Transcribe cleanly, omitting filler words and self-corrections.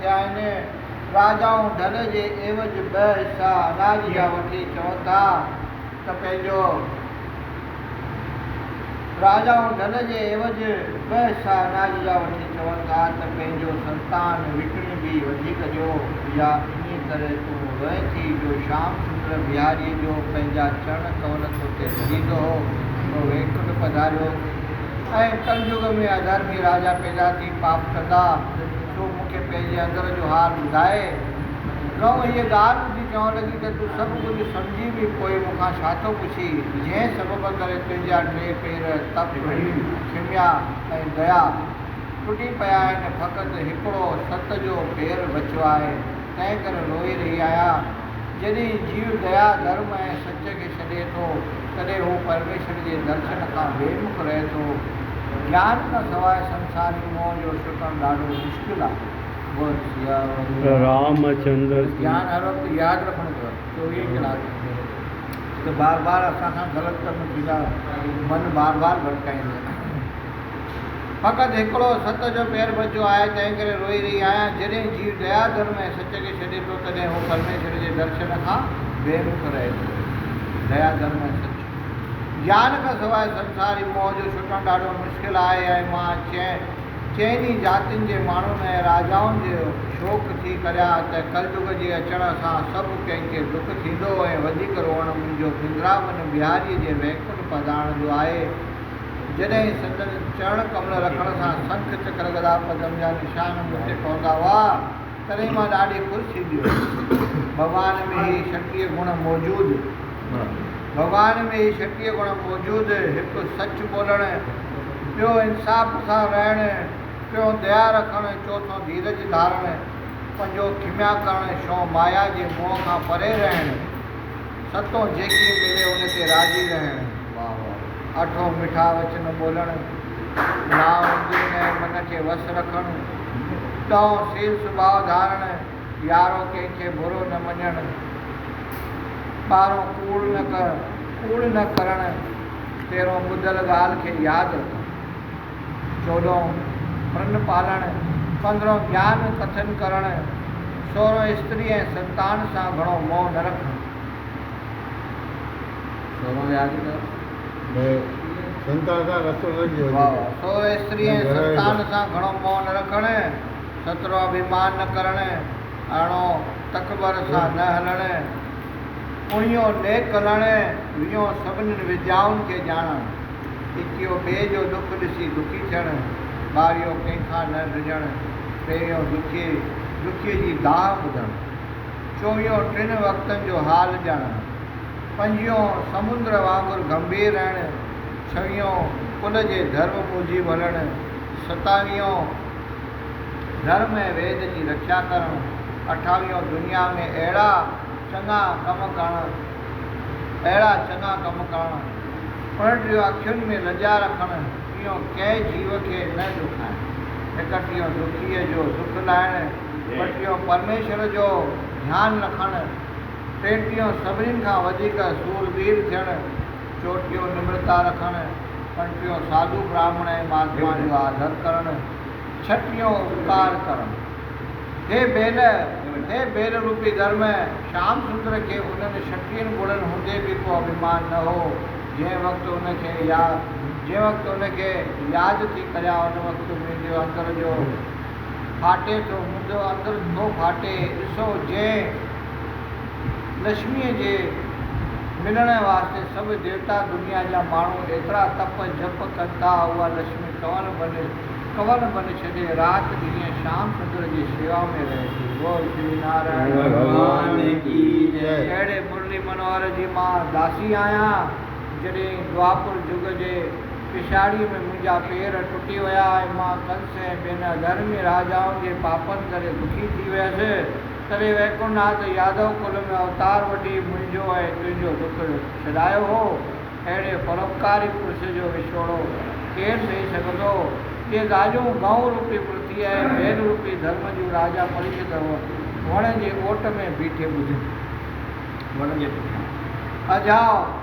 ٿيا آهن. راجائون ڍل جي عيوض ٻه حصا اناج جا وٺي چون ٿا ته پنهنجو راجائون ڍل جي عيوض ٻه حصا اناج جا وٺي چون ٿا ته پنهنجو سنتان وڪڻي به وڌيڪ ڏيو يا انهيء طرح تون روئين ٿي جو شام سندر بهاريء جو پنهنجا چرڻ ڪنول توتي ڌريندو هو سو ويڪنٺ پڌاريو ۽ ڪلجگ ۾ اڌرمي راجا پيدا ٿي پاپ ڪندا، سو مون کي پنهنجي اندر جو حال ٻڌاء. ڳئون هيء ڳالهه ٻڌي چوڻ لڳي ته تون سڀ ڪجهه سمجهي به پوء مون کان ڇا ٿو پڇين، جنهن سبب ڪري تنهنجا ٽي پير، تپ، کميا ۽ ديا، ٽٽي پيا آهن، فقط هڪڙو ست جو پير بچيو آهي، تنهن ڪري روئي رهي آهيان. جڏهن جيو ديا، ڌرم ۽ سچ کي ڇڏي ٿو، تڏهن هو پرميشور جي درشن کان بيمک رهي ٿو. گيان کان سواء سنساري موهه جو ڇٽڻ ڏاڍو مشڪل آهي. بول سياور رامچندر ڪي. گيان هر وقت ياد رکڻو پوي چوويهه ڪلاڪ ته بار بار اسان کان غلط ڪم ٿيندا، من بار بار ڀٽڪائيندو. فقط هڪڙو ست جو پير بچيو آهي، تنهنڪري روئي رهي آهيان. جڏهن جيو ديا، ڌرم ۽ سچ کي ڇڏي ٿو، تڏهن هو پرميشور جي درشن کان بيمک رهي ٿو. ديا، ڌرم ۽ سچ. گيان کان سواء سنساري موهه جو ڇٽڻ ڏاڍو مشڪل آهي ۽ مان چئن ئي جاتين جي ماڻهن ۽ راجائن جو شوڪ ٿي ڪريان ته ڪلجگ جي اچڻ سان سڀ ڪنهن کي دک ٿيندو ۽ وڌيڪ روئڻ منهنجو ورنداون بهاريء جي ويڪنٺ پڌارڻ جو آهي. جڏهن سندن چرڻ ڪمل رکڻ سان سنک چڪر گدا پدم جا نشان مون تي پوندا هئا، تڏهن مان ڏاڍي خوش ٿيندي هيس. ڀڳوان ۾ هي 36 گڻ موجود. ڀڳوان ۾ هي 36 گڻ موجود، هڪ سچ ٻولڻ، ٻيو انصاف سان رهڻ، ٽيون ديا رکڻ، چوٿون ڌيرج ڌارڻ، پنجون کميا ڪرڻ، ڇهون مايا جي موهه کان پري رهڻ، ستون جيڪي ملي ان تي راضي رهڻ، اٺون مٺا وچن ٻولڻ، نائون اندرين ۽ من کي وس رکڻ، ڏهون سيل سڀاء ڌارڻ، يارهون ڪنهن کي برو نه مڃڻ، ٻارهون ڪوڙ نه ڪرڻ، تيرهون ٻڌل ڳالهه کي ياد رکڻ، چوڏهون پرن پالڻ، پندرهون گيان ڪٿن ڪرڻ، سورهون استري ۽ سنتان سان گهڻو موهه نه رکڻ. سورهون ياد ڪر. سنتان سان رستو نه رکجي وڌيڪ. سورهون استري ۽ سنتان سان گهڻو موهه نه رکڻ، سترهون اڀيمان نه ڪرڻ، ارڙهون تڪبر سان نه هلڻ، اڻويهون نيڪ هلڻ، ويهون سڀنين وديائن کي ڄاڻڻ. ايڪيهون ٻئي جو ڏک ڏسي دکي ٿيڻ، ٻاويهون ڪنهن کان نه ڊڄڻ، ٽيويهون دکي دکيء جي دانهن ٻڌڻ، چوويهون ٽن وقتن جو حال ڄاڻڻ، پنجويهون سمندر وانگر گنڀير رهڻ، ڇويهون ڪل جي ڌرم موجب هلڻ، ستاويهون ڌرم ۽ ويد جي رکيا ڪرڻ، اٺاويهون دنيا ۾ اهڙا چڱا ڪم ڪرڻ، اهڙا چڱا ڪم ڪرڻ. اڻٽيهون اکين ۾ لڄا رکڻ، ٽيهون ڪنهن جيو کي نه ڏکائڻ، ايڪٽيهون دکيء جو دک لاهڻ، ٻٽيهون پرميشور جو ڌيان رکڻ، ٽيٽيهون سڀنين کان وڌيڪ سوربير ٿيڻ، چوٽيهون نمرتا رکڻ، پنجٽيهون ساڌو براهمڻ ۽ مهاتما جو آڌر ڪرڻ، ڇٽيهون اپڪار ڪرڻ. هي بيل، هي بيل روپي ڌرم، شيام سندر کي انهن ڇٽيهن گڻن هوندي به ڪو اڀيمان نه هو. جنهن وقت ان کي يا جنهن وقت ان کي ياد ٿي ڪريان ان وقت منهنجو اندر جو ڦاٽي ٿو، منهنجو اندر ٿو ڦاٽي. ڏسو جنهن لڇميء جي ملڻ واسطي سڀ ديوتا دنيا جا ماڻهو ايترا تپ جپ ڪن ٿا، اها لڇمي ڪنور بني ڪنور بن ڇڏي رات ڏينهن شام سندر جي شيوا ۾ رهي ٿي. بول شري نارائڻ ڀڳوان ڪي جئه. اهڙي مرلي منوهر جي مان داسي آهيان. جڏهن دوآپر جڳ جي پڇاڙيء ۾ منهنجا پير ٽٽي ويا ۽ مان ڪنس ۽ ٻين اڌرمي راجائن جي پاپن ڪري دکي ٿي ويس، تڏهن ويڪنٺناٿ يادو ڪل ۾ اوتار وٺي منهنجو ۽ تنهنجو دک ڇڏايو هو. اهڙي پروپڪاري پرش جو وڇوڙو ڪير سهي سگهندو؟ اهي ڳالهيون گئون روپي پرٿيء ۽ ڀيل روپي ڌرم جون راجا پريشت وڻ جي اوٽ ۾ بيٺي ٻڌيون. وڻ جي پٺيان اجهاء.